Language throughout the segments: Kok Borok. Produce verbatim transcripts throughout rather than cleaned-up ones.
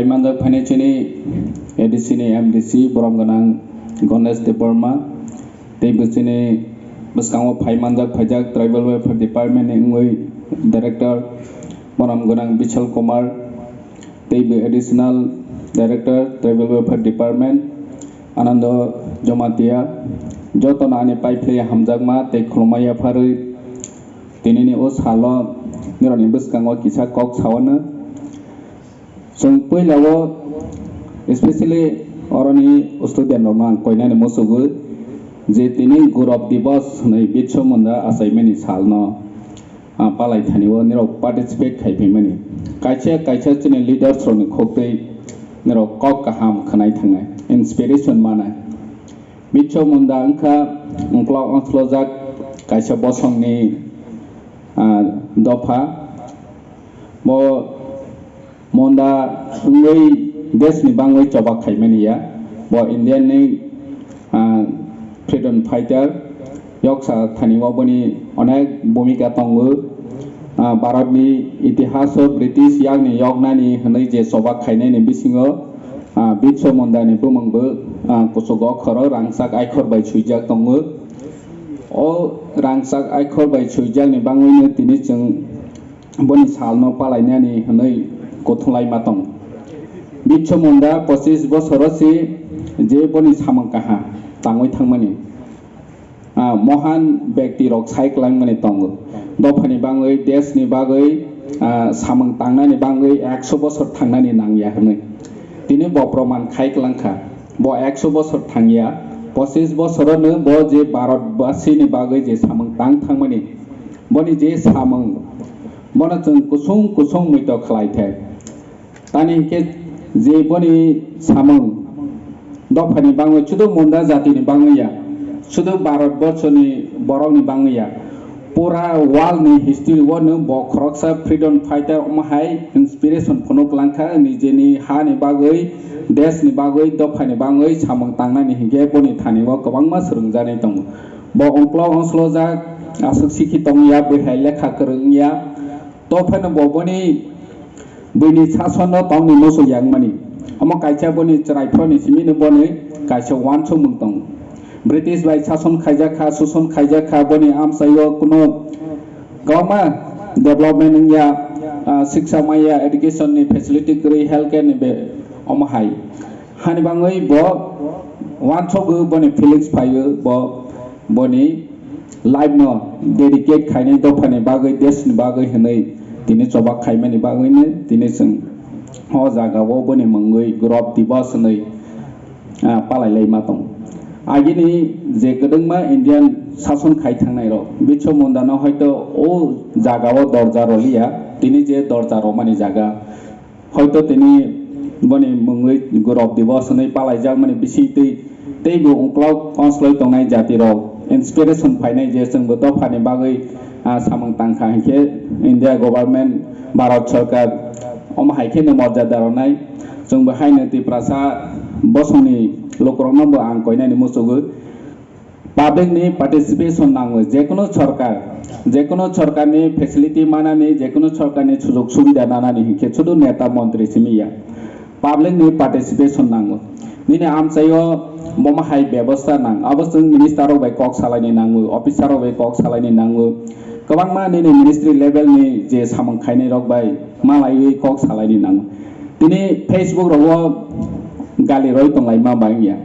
Manjak phainai chini A D C ni M D C borom gwnang Ganesh Debbarma, tei bo chini bwskango phai manjak phaijak Tribal Welfare Department ni wngwi Director borom gwnang Bichal Kumar, tei bo Additional Director Tribal Welfare Department Anando Jomatia, jotono ani paiphlwi hamjakma tei khulumma yapharwi tinini o salo nirokni bwskango kisa kok saono. Chwng puilao, especially oroni student rokno ang koinani muchugo je tini Gaurav Diwas hwnwi Birsa Munda achaimani salno, ah, palai thani o nirok participate khai phaimani. Kaisa kaisa chini leaders rokni khuk twi nirok kok kaham khwnai thangnai, inspiration manai. Birsa Munda wngkha uklok ongslojak kaisa bosongni, ah, dopha. Bo Munda wngwi desni bangwi choba khaimani ya. Bo Indian ni, ah, freedom fighter, yoksa thani o boni onek bhumika tongo. Ah, Bharat ni itihas o British yakni yoknani hwnwi je choba khainani bisingo, ah, Birsa Munda ni bumung bo, ah, kuchugo khoro rangchak aikhor bai swijak tongo. O rangchak aikhor bai swijakni bangwino tini chwng boni salno palainani hwnwi kuthung laima tong. Birsa Munda pochis bosoro si je boni samung kaha tangwi thangmani, ah, mohan bekti rok sai kwlangmani tongo. Dophani bangwi, desni bagwi, ah, samung tangnani bangwi ekso bosor thangnani nangya hwnwi. Tini bo proman khai kwlangkha. Bo ekso bosor thangya, pochis bosorono bo je Bharatbasini bagwi je samung tang thangmani, boni je samung, bono chwng kusung kusung muito khlai thai. Tani hinkhe je boni samung dophani bangwi, sudu Munda jatini bangwi ya, sudu Bharatborsoni borokni bangwi ya, pura world ni history o no bo khoroksa freedom fighter omo hai inspiration phunuk langkha, nijeni hani bagwi, desni bagwi, dophani bagwi samung tangnani hinkhe boni thani o kwbangma swrwngjaknai tongo. Bo ongklok ongslojak, aswk sikhi tongya, bwihai lekha kwrwng ya, to phano bo boni buini sasonno tongni muchuk yangmani. Omo kaisa boni chwrai phoroni simino boni kaisa uansukmung tongo. British bai sason khaijak kha, suson khaijak kha, boni amchaio kuno kwbangma development wngya, ah, siksa maya, education ni facility kwrwi, health care ni be-, omo hai. Hani bangwi bo uansukgo, boni feelings phaio, bo boni life no dedicate khainai dophani bagwi, desni bagwi hwnwi tini choba khaimani bagwino tini chwng o jagao boni mungwi Gaurav Diwas hwnwi, ah, palai lai ma tong. Agini je kwdwngma Indian sason khai thangnai rok, Birsa Munda no hoito o jagao dorja roliya, tini je dorja romani jaga, hoito tini boni mungwi Gaurav Diwas hwnwi palaijakmani bisingtwi teibo uklok ongsloi tongnai jati rok inspiration phainai je chwngbo dophani bagwi, ah, samung tangkha hinkhe India government, Bharat Sarkar omo hai kheno morjada rwnai. Chwngbo haino Tiprasa bosongni lukurokno bo ang koinani muchugo. Public ni participation nango, jekono sorkar, jekono sorkar ni facility manani, jekono sorkar ni sujog subida nanani hinkhe sudu neta montri simi ya. Public ni participation nango. Nini amchaio bomo hai bebosta nang, abo chwng minister rok bai kok salaini nango, officer rok bai kok salaini nango. Kwbangma nini ministry level ni je samung khainai rok bai malaiwi kok salaini nango. Tini Facebook rogo gali roi tonglaima bangya.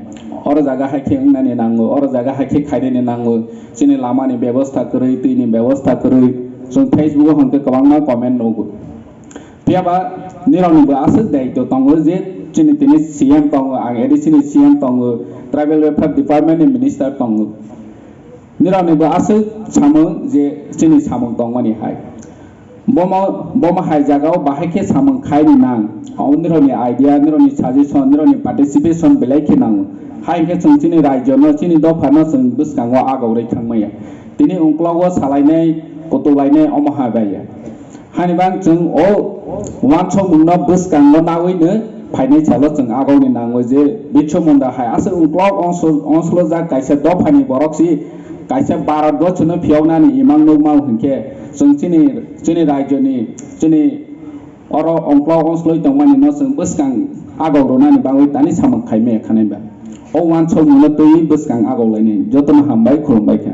Oro jaga hai khe wngnani nango, oro jaga hai khe khainani nango. Chini lamani bebosta kwrwi, twini bebosta kwrwi. Chwng Facebook o hwnkhe kwbangma comment nugo. Phiyaba nirokni bo aswk daitw tongo je chini tini C M tongo, ang A D C ni C M tongo, Tribal Welfare Department ni minister tongo. Nirokni bo aswk samung je chini samung tongmani hai. Bomo, bomo hai jagao bahai khe samung khaini nang. O nirokni idea, nirokni suggestion, nirokni participation belai khe nango. Hai khe chwng chini rajyo no, chini dopha no chwng bwskango agorwi thangmaya. Tini ungklogo salainai, kutublainai omo hai baiya. Hani bang chwng o uansukmungno bwskango nawino phainai salo chwng agorwi nango je Birsa Munda hai aswk uklok ongso-, ongslojak kaisa dophani borok si kaisa Bharat borshono phiyoknani imang nukmao hinkhe chwng chini, chini rajyoni, chini oro ongklok ongsloi tongmani no chwng bwskang agok rwnani bagwi tani samung khaimaya khanai ba. O uansukmung no twiwi bwskang agok lainai. Jotono hambai, khulumbai kha.